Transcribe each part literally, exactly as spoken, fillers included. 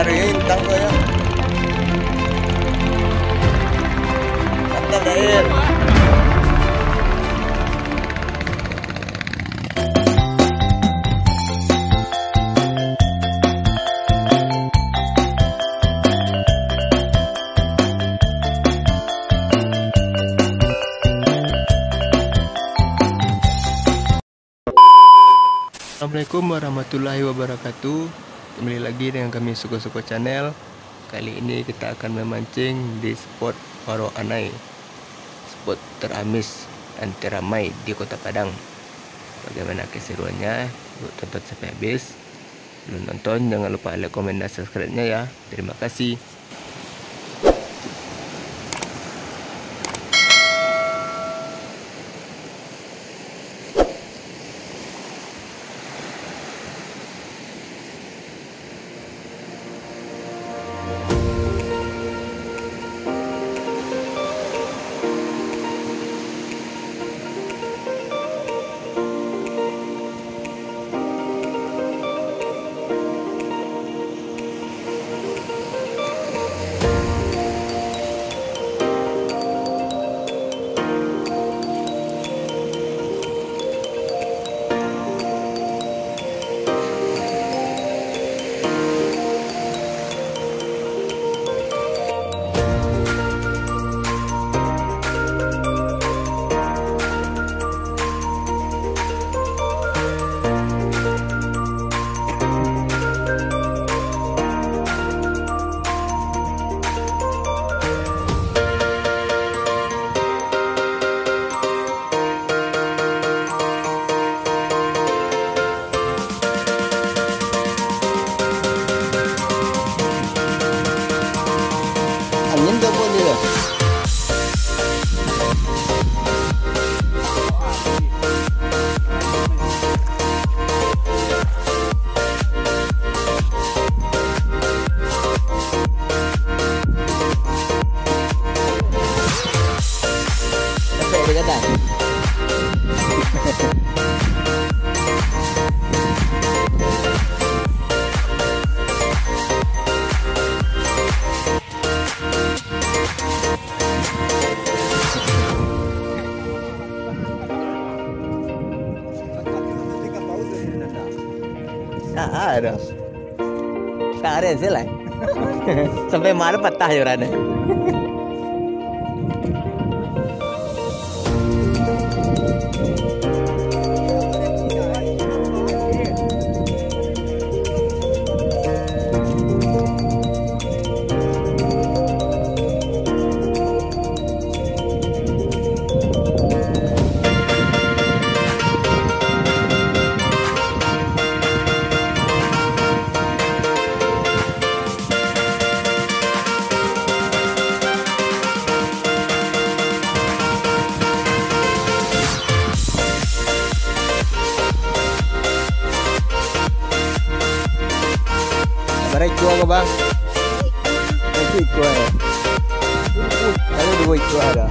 Hari ini tangga ya. Mantap, Dair. Assalamualaikum warahmatullahi wabarakatuh. Kembali lagi dengan kami, Suko-Suko Channel. Kali ini kita akan memancing di spot Waro Anai, spot teramis dan teramai di Kota Padang. Bagaimana keseruannya? Yuk tonton sampai habis. Belum nonton, jangan lupa like, komen, dan subscribe-nya ya. Terima kasih. Angin tu pun dia. Sampai dia gadang. Ah, ah, dah. Karen sih lah. Sampai malam patah je urang ni. Bara ikua ko, Bang? Itu ikua, ya? Kalau dua ikua ada.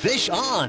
Fish on.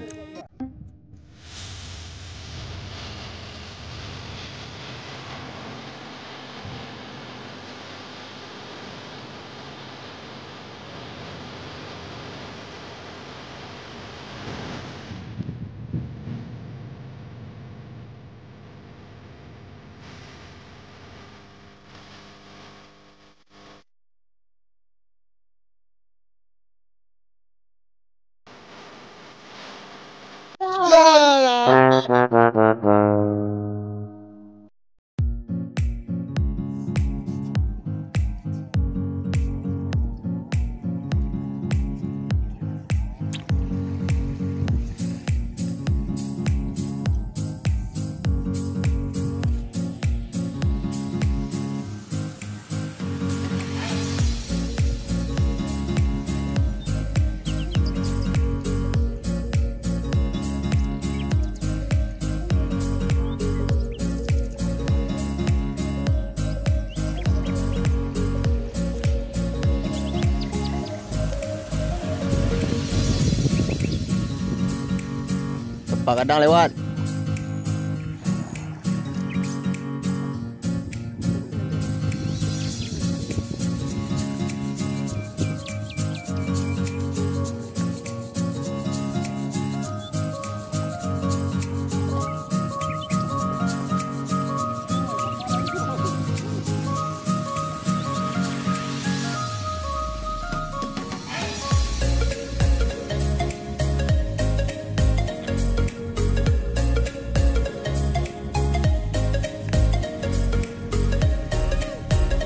Pak Gadang lewat.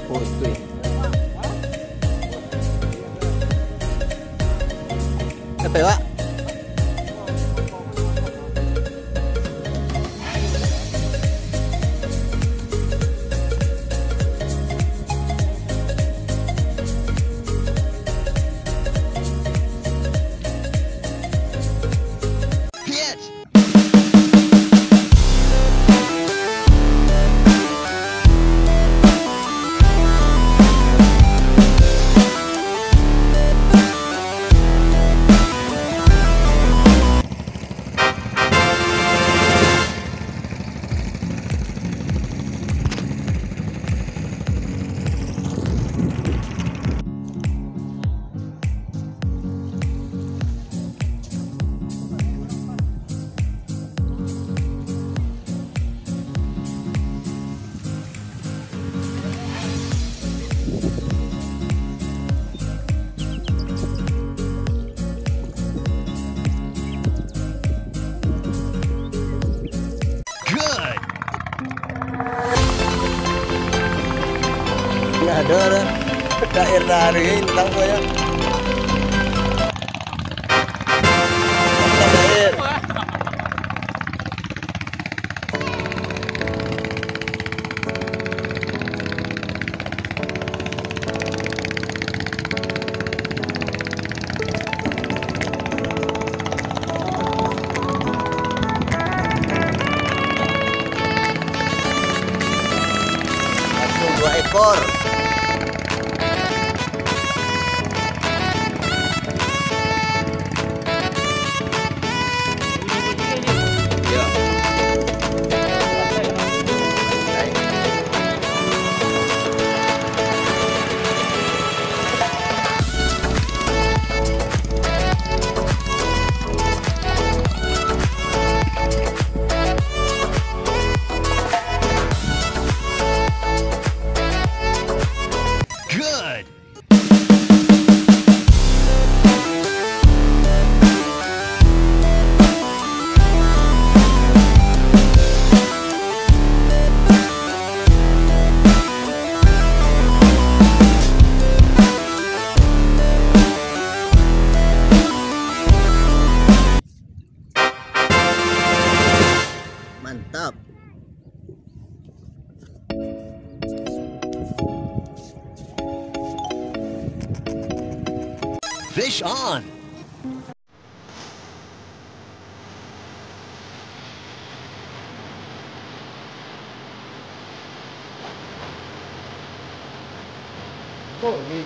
Oh, itu ya. Sampai, Pak. Good. Nah, ado, ado. Dair dari intang ko ya. Dair. Langsung dua ekor. Good. Mantap. Fish on. Oh, ni.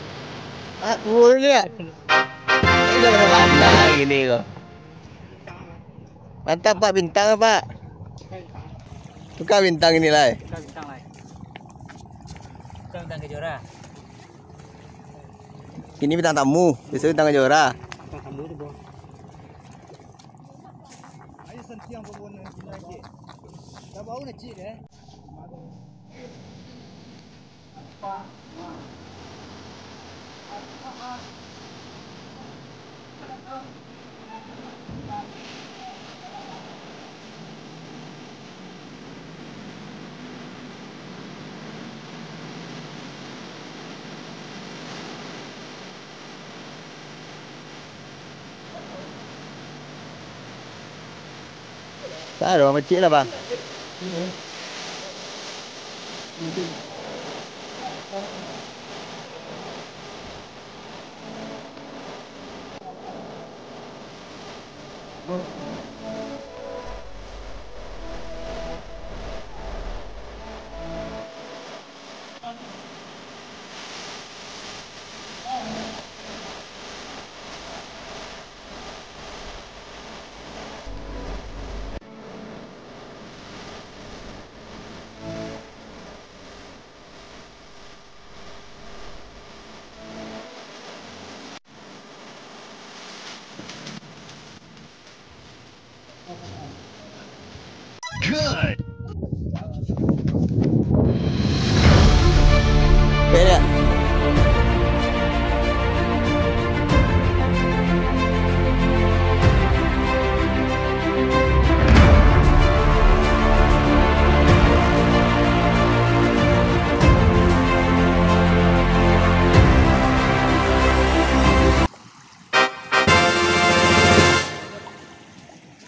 Ah, turun dia. Ini dah lama gini kok. Mantap, Pak, bintang, Pak. Tukar bintang ini, lai. Tukar bintang, lai. Tukar bintang kejora. Ini bintang tamu, biasa bintang kejora. Bintang tamu tu, Bang. Ayo, santiang pun nak cik. Dah bau nak cik, eh? Tak ada, mecik lah, Bang.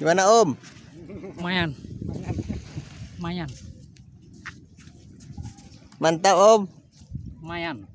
Gimana, Om? Mayan. Mayan. Mantap, Om. Mayan.